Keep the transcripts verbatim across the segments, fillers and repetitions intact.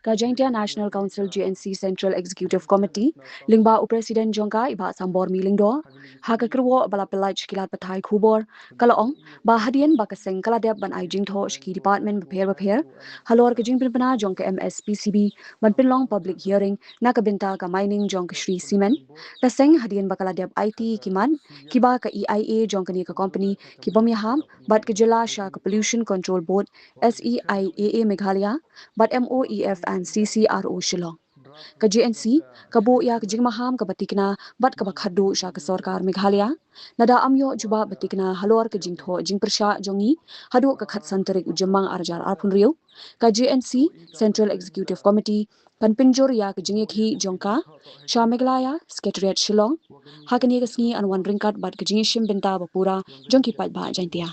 Ka Jaintia National Council J N C Central Executive Committee, lyngba u President jong ka i Bah Sambormi Lyngdoh, ha ka kyrwoh ba la pyllait sha ki lad pathai khubor, ka la ong ba hadien ba ka seng ka la dep ban ai jingthoh sha ki department bapher bapher halor ka jingpynbna jong ka M S P C B ban pynlong public hearing na ka bynta ka mining jong ka Shree Cement, ka seng hadien ba ka la dep aiti ki mat kiba ka E I A jong kane ka company ki bym ïahap bad ka jylla sha ka Pollution Control Board, S E I A A Meghalaya bad M O E F and C C R O Shillong. Ka J N C ka buh ïa ka jingmaham kaba tikna bad kaba khatduh sha ka sorkar Meghalaya, lada ym ïoh jubab ba tikna halor ka jingthoh jingpyrshah jong ngi haduh ka khatsan tarik u Jymmang arhajar arphew hynriew, ka J N C Central Executive Committee kan pynjur ïa ka jingïakhih jong ka sha Meghalaya Secretariat Shillong ha kane ka sngi, yn wan ryngkat bad ka jingïashim bynta bapura jong ki paidbah Jaintia.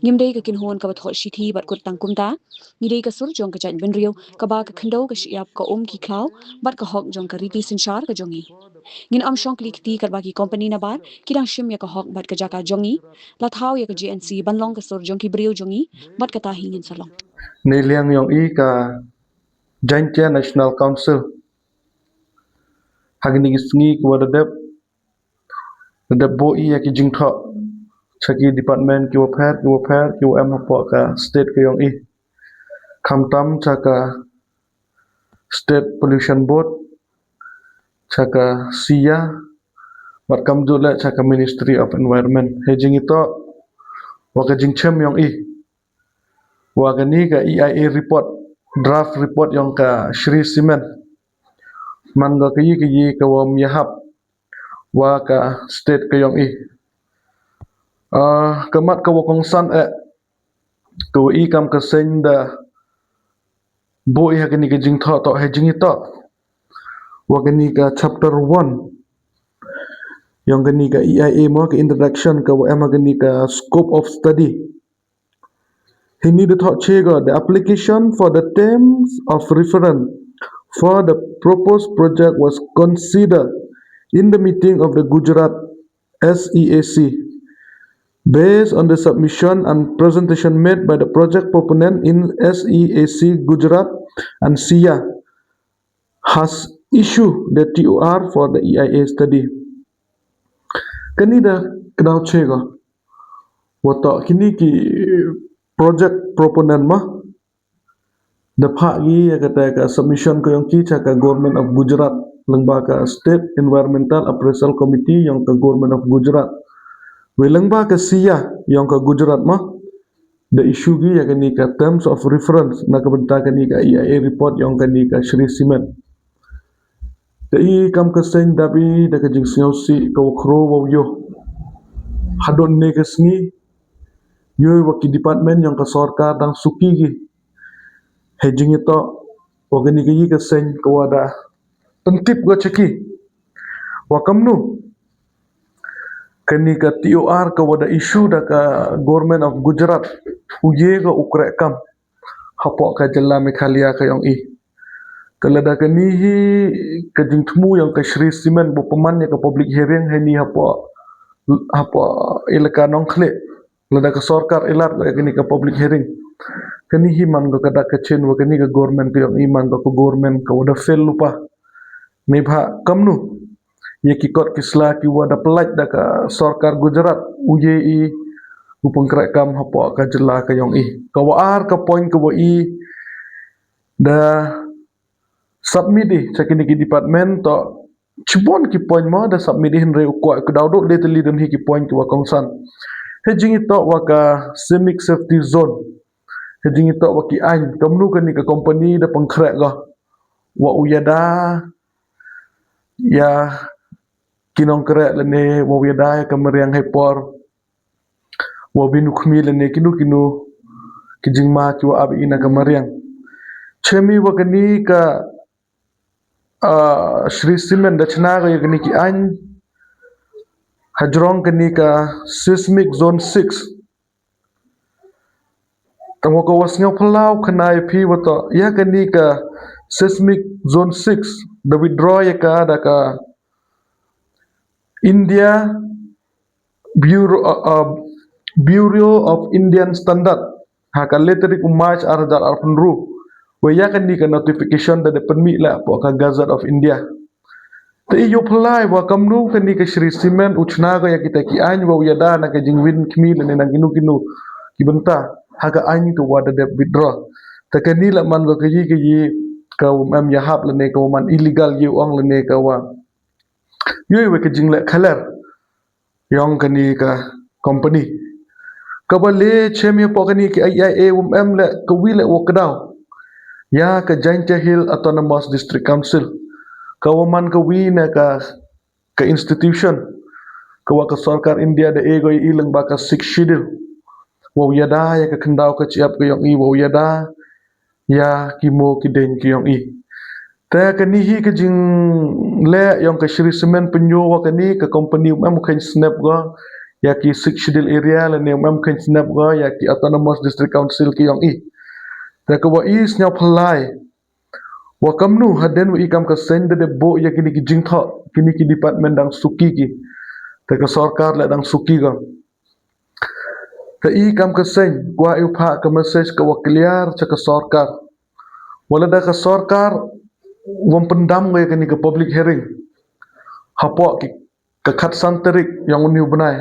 Ngim dei ka kynhun kaba thoh shithi bad kut tang kumta, ngi dei ka sur jong ka jaitbynriew kaba ka khyndew ka shyiap ka um ki khlaw bad ka hok jong ka riti synshar ka jong ngi. Ngin ym shong kli kti katba ki company nabar ki dang shim ïa ka hok bad ka jaka jong ngi. La thaw ïa ka J N C ban long ka sur jong ki briew jong ngi bad kata hi ngin sa long. Neiliang ïong i ka Jaintia National Council, ha kine ki sngi kiwa da dep, da dep buh i ïa ki jingthoh sha ki department kiwa pher kiwa pher kiwa em hapoh ka state ka ïong i, khamtam sha ka State Pollution Board, sha ka SIA, bad kamjooh leh sha ka Ministry of Environment. Hei jingitoh wa ka jingchem ïong i wa kani ka E I A report, draft report ïong ka Shree Cement, man ka kayi kayi kawa ym ïahap wa ka state ka ïong i. Ah, ka mat kawa kongsan eh, kawa i kam ka seng da buh i ha kani ka jingthoh, toh hei jingitoh wa kani ka chapter one ïong kani ka E I A mo, ka introduction kawa em ha kani ka scope of study. Hini da thoh che ko, the application for the terms of reference for the proposed project was considered in the meeting of the Gujarat S E A C. Based on the submission and presentation made by the project proponent in S E A C Gujarat and SIA has issued the T O R for the E I A study. Kani da kdaw che ko, wa toh kini ki project proponent ma da phah ki ïa kata ka submission ka ïong ki cha ka Government of Gujarat lyngba ka State Environmental Appraisal Committee ïong ka Government of Gujarat. Wei lyngba ka SIA ïong ka Gujarat ma da issue ki ïa kani ka terms of reference na ka bynta kani ka E I A report ïong kani ka Shree Cement. Da i kam ka seng da bi da ka jingsngewsih kawa khraw wa u ïoh hadon ne ka sngi, ïoh wa ki department ïong ka sorkar dang suki ki. Hei jingitoh wa kani kayi ka seng kawa da pyntip ko cha ki wa kamnu kani ka T O R kawa da issue da ka Government of Gujarat u ye ko u kreh kam hapoh ka jylla Meghalaya ka ïong i. Ka lada kani hi ka jingthmu ïong ka Shree Cement bu pynman ïa ka public hearing heini hapoh, hapoh elaka Nongkhlieh, lada ka sorkar i lad ko ïa kani ka public hearing, kani hi man ko ka dak ka chin wa kani ka government ka ïong i man ko ka government kawa da fail lypa. Neibhah kamnu ïa ki kot ki sla kiwa da pyllait da ka sorkar Gujarat u ye i u pynkreh kam hapoh ka jylla ka ïong i. Kawa ar ka point kawa i da submit i cha kini ki department, toh chibun ki point ma da submit i, hynrei u kwah ka daw dok de tylli don hi ki point kiwa kongsan. Hei jingitoh wa ka Seismic Safety Zone, hei jingitoh wa ki aiñ, kamnu kani ka company da pynkreh ko wa u ïada ïa ki nongkreh lane wa u ïada ïa ka mariang hei por wa bin u khmih lane kino kino ki jingma kiwa ap i na ka mariang. Chem i wa kani ka, ah, Shree Cement da chna ko ïa kani ki aiñ hajrong kani ka Seismic Zone six. Tang wa kawa sngewphyllaw khana ïa phi wa toh ïa kani ka Seismic Zone six da withdraw ïa ka da ka India Bureau, uh, uh, Bureau of Indian Standard ha ka le tarik u March arhajar arphew hynriew. Wa ïa kani ka notification da dep pynmih la hapoh ka Gazette of India. Te i ïoh pynlait wa kamnu kani ka Shree Cement u chna ka ïa kita ki aiñ wa u ïada na ka jingwin khmih lane na kino kino ki bynta ha ka aiñ ka wa da dep withdraw. Te kani la man ka ka yi ka yi ka wa em ïahap lane ka wa man illegal, ïa u ong lane ka wa ïoh wa ka jingleh khaler ïong kani ka company. Kaba le chem ïa hapoh kani ka A I A wa em le ka wi le wa kdaw ïa ka Jaintia Hill Autonomous District Council, ka wa man ka wi na ka ka institution ka wa ka sorkar India da e goi i lyngba ka Sixth Schedule. Wa u ïada ïa ka khyndaw ka chiap ka ïong i, wa u ïada ïa ki mo ki deng ki ïong i. Te kani hi ka jingleh ïong ka Shree Cement pynïoh wa kani ka company um em kheiñ snep go ïa ki Sixth Schedule area lane um em kheiñ snep go ïa ki Autonomous District Council ki ïong i. Te ka wa i sñiaw pynlait wa kamnu hadien wa i kam ka seng da dep buh ïa kini ki jingthoh, kini ki department dang suki ki. Te ka sorkar le dang suki ka. Te i kam ka seng kwah i u phah ka message ka wa clear cha ka sorkar. Wa lada ka sorkar wam pyndam ka ïa kani ka public hearing hapoh ki ka khatsan tarik ïong uni u bnai,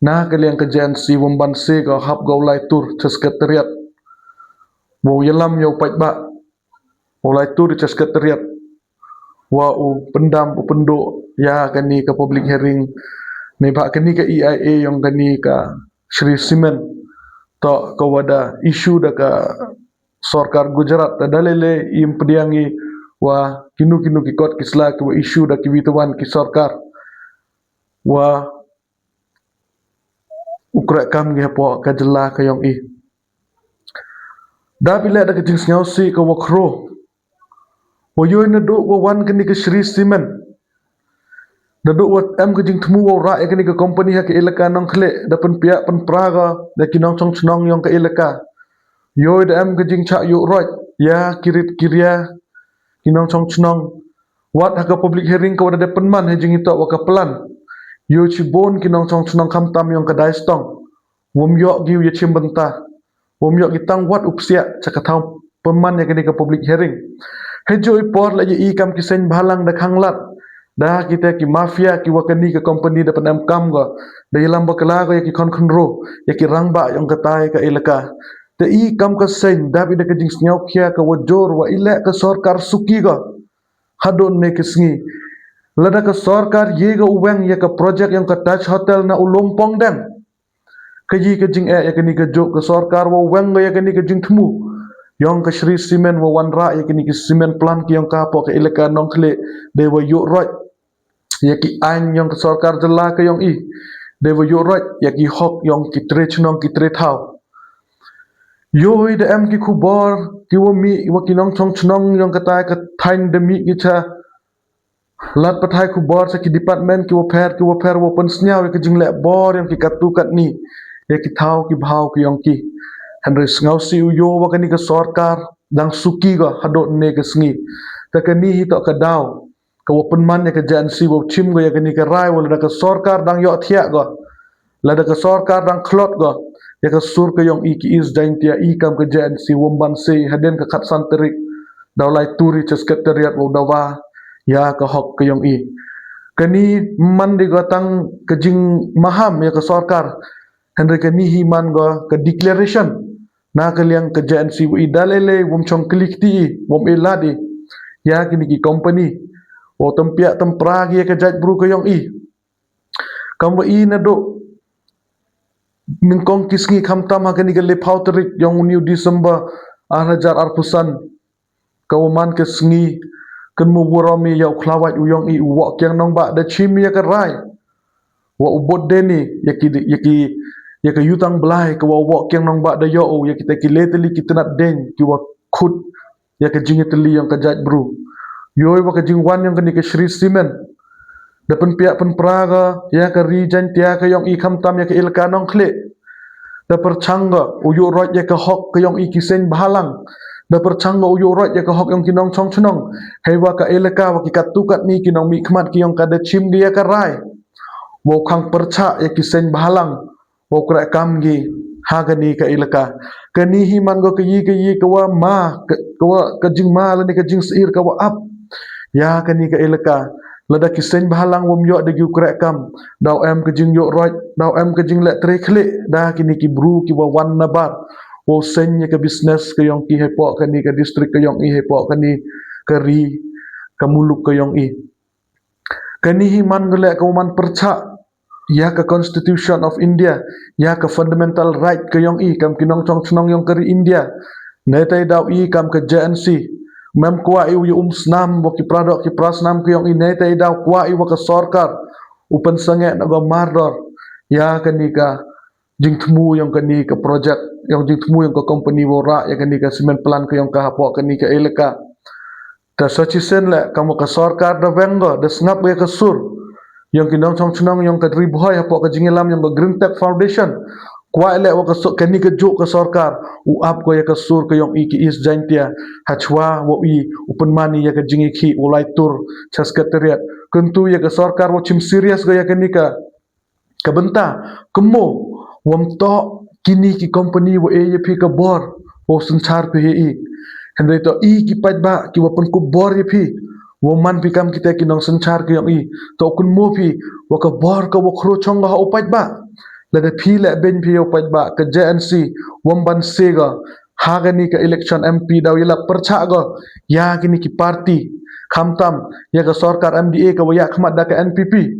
na ka liang ka J N C wam ban se ka hap ka u lai tur cha secretariat. Wa u ïalam ïa u paidbah, wa u lai tur cha secretariat, wa u pyndam u pynduh ïa kani ka public hearing. Neibhah kani ka E I A ïong kani ka Shree Cement toh ka wa da issue da ka sorkar Gujarat, da da lele im pdiang i wa kino kino ki kot ki sla ki wa issue da ki wi tawan ki sorkar wa u kreh kam ngi hapoh ka jylla ka ïong i. Da bi leh da ka jingsñiaw si ka wa khro wa ïoh na duh wa wan kani ka Shree Cement, da duh wa em ka jingthmu wa u rah ïa kani ka company ha ka elaka Nongkhlieh, da pynpiah pynpra ka da ki nongchong chnong ïong ka elaka. Ïoh da em ka jingchah ïuh roit ïa ki rit ki ria ki nongchong chnong. Wat ha ka public hearing ka wa da dep pynman ha jingitoh wa ka plan, ïoh chibun ki nongchong chnong khamtam ïong ka Daistong wam ïoh ki u ïa chim bynta, wam ïoh ki tang wat u psiah cha ka thaw pynman ïa kani ka public hearing. He ju i por la ïa i kam ki seng bhalang da khang lad da kita ki mafia ki wa kani ka company da pynem kam ka, da ïalam bakla ka ïa ki khon khynro ïa ki rangbah ïong ka tai ka elaka. Te i kam ka seng da bi da ka jingsñiaw khia ka wa jur wa i leh ka sorkar suki ka hadon ne ka sngi. Lada ka sorkar ïa ka u weng ïa ka project ïong ka Taj Hotel na u Lumpong deng, ka yi ka jingeh ïa kani ka juk ka sorkar wa weng ïa kani ka jingthmu ïong ka Shree Cement wa wanrah ïa kani ka cement plant ki ïong ka hapoh ka elaka Nongkhlieh, dei wa ïuh roit ïa ki aiñ ïong ka sorkar jylla ka ïong i, dei wa ïuh roit ïa ki hok ïong ki tre chnong ki tre thaw. Ïoh da em ki khubor ki wa mih wa ki nongchong chnong ïong ka tai ka thaiñ da mih ki cha lad pathai khubor sa ki department ki wa pher ki wa pher wa pynsñiaw ïa ka jingleh bor ïong ki katto katne ïa ki thaw ki bhaw ki ïong ki. Hynrei sngaw si u ïoh wa kani ka sorkar dang suki ka hadon ne ka sngi. Te kani hi toh ka daw ka wa pynman ïa ka J N C wa chim ka ïa kani ka rai wa lada ka sorkar dang ïoh thiah ka, lada ka sorkar dang khlot ka ïa ka sur ka ïong i ki East Jaintia, i kam ka J N C wam ban se hadien ka khatsan tarik da u lai tur i cha secretariat wa u dawa ïa ka hok ka ïong i. Kani man di ka tang ka jingmaham ïa ka sorkar, hynrei kani hi man ka ka declaration na ka liang ka J N C wa i da lele wam chong kli kti i, wam i lad i ïa kini ki company wa tympiah tympra ki ïa ka jaitbru ka ïong i. Kam wa i na duh nyngkong ki sngi khamtam ha kani ka lephaw tarik ïong uni u December ar hajar arphew san, ka wa man ka sngi kynmaw warom i ïa u khlawait u ïong i u Woh Kiang Nangbah da chim ïa ka rai wa u bud deni ïa ki ïa ki ïa ka yutang blai ka wa u Woh Kiang Nangbah da ïoh u ïa kita ki le tylli ki tnat deng ki wa khut ïa ka jingïatylli ïong ka jaitbru. Ïoh wa ka jingwan ïong kani ka Shree Cement da pynpiah pynpra ka ïa ka ri Jaintia ka ïong i khamtam ïa ka elaka Nongkhlieh. Da pyrchang ka u ïuh roit ïa ka hok ka ïong i ki seng bhalang. Da pyrchang ka u ïuh roit ïa ka hok ïong ki nongchong chnong. Hei wa ka elaka wa ki katto katne ki nongmihkhmat ki ïong ka da chim ki ïa ka rai wa u khang pyrchah ïa ki seng bhalang wa u kreh kam ki ha kane ka elaka. Kane hi man ko ka ïing ka ïing ka wa ma, ka, ka wa ka jingma lane ka jingsir ka wa ap ïa kane ka elaka. Lada ki seng bhalang wam ïoh da ki u kreh kam, daw em ka jingïoh roi, daw em ka jingleh trei khlieh da kine ki bru ki wa wan na bar wow seng ïa ka business ka yong ki hapoh kane ka district ka yong i, hapoh kane ka ri ka muluk ka yong i. Kane hi man ka leh ka wa man pyrchah ïa ka Constitution of India, ïa ka fundamental right ka yong i kam ki nongchong chnong yong ka ri India. Netai daw i kam ka J N C mem kwah i u ïa um snam wa ki pradok ki prasnam ka yong i, netai daw kwah i wa ka sorkar u pynsangeh na ka mardor ïa kane ka jingthmu yong kane ka project, yong jingthmu yong ka company wa rah ïa kane ka cement plant ka yong ka hapoh kane ka elaka. Ta sa chisien leh kam wa ka sorkar da weng ko da sngap ïa ka sur yong ki nongchong chnong yong ka Ri Bhoi hapoh ka jingïalam yong ka Green Tech Foundation. Kwah leh wa ka so-, kane ka juk ka sorkar u ap ko ïa ka sur ka yong i ki East Jaintia, hachwa wa i u pynman ïa ka jingïakhih wa lai tur cha Secretariat. Kyntu ïa ka sorkar wa chim serious ko ïa kane ka ka bynta, kumno wam toh kine ki company wa e ïa phi ka bor wow synchar phi ïa i. Hynrei toh i ki paidbah ki wa pynkup bor ïa phi, wa man phi kam kita ki nongsynchar ki yong i. Toh kumno phi wa ka bor ka wa khro chong ha u paidbah. Lada phi leh beiñ phi ïa u paidbah, ka J N C wam ban se ka ha kane ka election M P daw ïalap pyrchah ko ïa kine ki party, khamtam ïa ka sorkar M D A ka wa ïa khmat da ka N P P,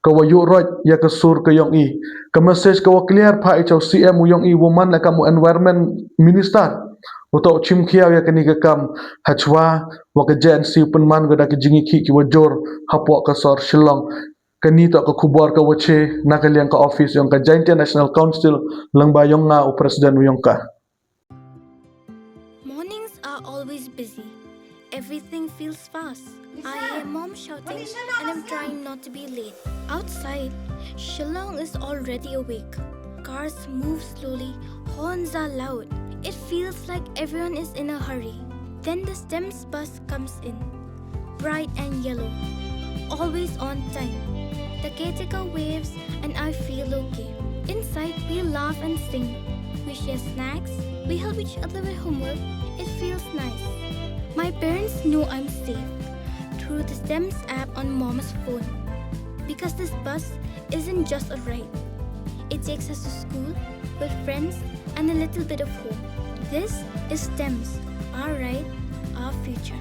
ka wa ïoh roi ïa ka sur ka yong i. Ka message ka wa clear pha i cha u C M u yong i wa man la kam u environment minister, u toh chim khiaw ïa kane ka kam, hachwa wa ka J N C u pynman ko da ka jingïakhih ki wa jur hapoh ka sor Shillong. Kane toh ka khubor ka wa che na ka liang ka office yong ka Jaintia National Council, lyngba yong nga u president u yong ka. Mornings are always busy. Everything feels fast. I hear mom shouting and I'm trying not to be late. Outside, Shillong is already awake. Cars move slowly, horns are loud. It feels like everyone is in a hurry. Then the STEMS bus comes in. Bright and yellow, always on time. The caretaker waves and I feel okay. Inside, we laugh and sing. We share snacks, we help each other with homework. It feels nice. My parents know I'm safe through the STEMS app on mom's phone. Because this bus isn't just a ride, it takes us to school, with friends, and a little bit of home. This is STEMS, our ride, our future.